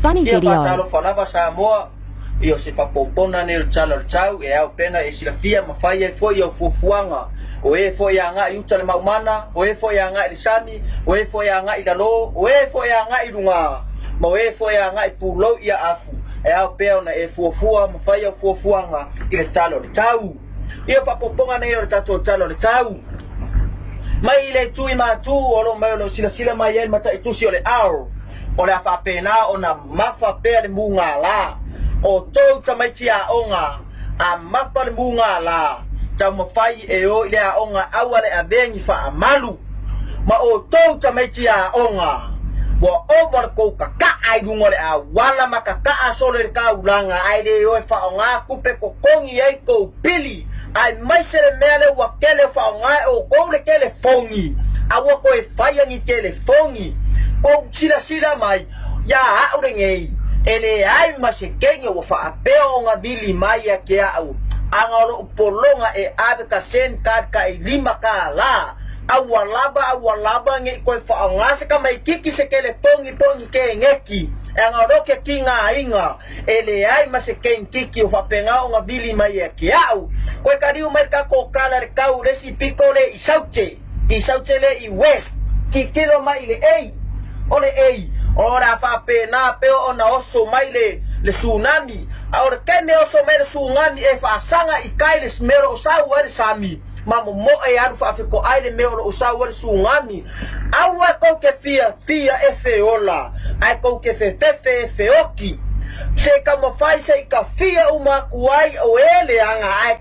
Funny Ia video. faatalofa lava Samoa i o se faapoupona nei o le tala o le tau e ao pea ona e silafia ma fai ai foi au fuafuaga o e foi e agai i uta le maumana, o e foi e agai i le sami, o e foi e agai i lalo, o e foi e agai i luga, ma o e foi e agai pulou ia afu, e ao pea ona e fuafua ma fai au fuafuaga i le tala o le tau. Ia faapopoga nei o le tatou tala o le tau. Mai i le itu i matu o lo mai o lo silasila mai ai le mataitusi o le ao. O le a faapena ona mafa pea le mugala o tou tamaiti aoga, a mafa le mugala, taumafai e o i le aoga aua le avegi faamalu. Ma outou tamaiti aoga, ua ova le kou kaka'a i luga o le auala ma kaka'a solo i le kaulaga, ae le o e faaaoga tupe totogi ai tou pili, aemaise le mea lea ua tele o faaaoga e outou le telefoni, aua toe faia ni telefoni. Kou silasila mai ia a'u lenei, e leai ma se kene ua faapea ona vili mai ia te a'u, ana o lo'u pologa e ave ka sen card ka i $5. Aua lava, aua lava ne i toe faaaoga se tamaititi se telefoni po o ni keneti, e ana o lo ke tigaina, e leai ma se kenititi o faapena ona vili mai ia te a'u. Koe kaliu mai le tatou tala i le tau le isi pito le i saute, i saute le i west, titilo mai i le ei, o le ei, o le a faapena pea ona oso mai le, le tsunami, a o le taimi e oso mai le tsunami e faasaga i kai le mea o lo o sau ai le sami, ma momoe e alu faafetoai le mea o lo o sau ai le tsunami. Aua tou te fiafia e feola, ae tou te fefefe e feoti. Se i taumafai se i tafia uma atu ai o e leaga, ae.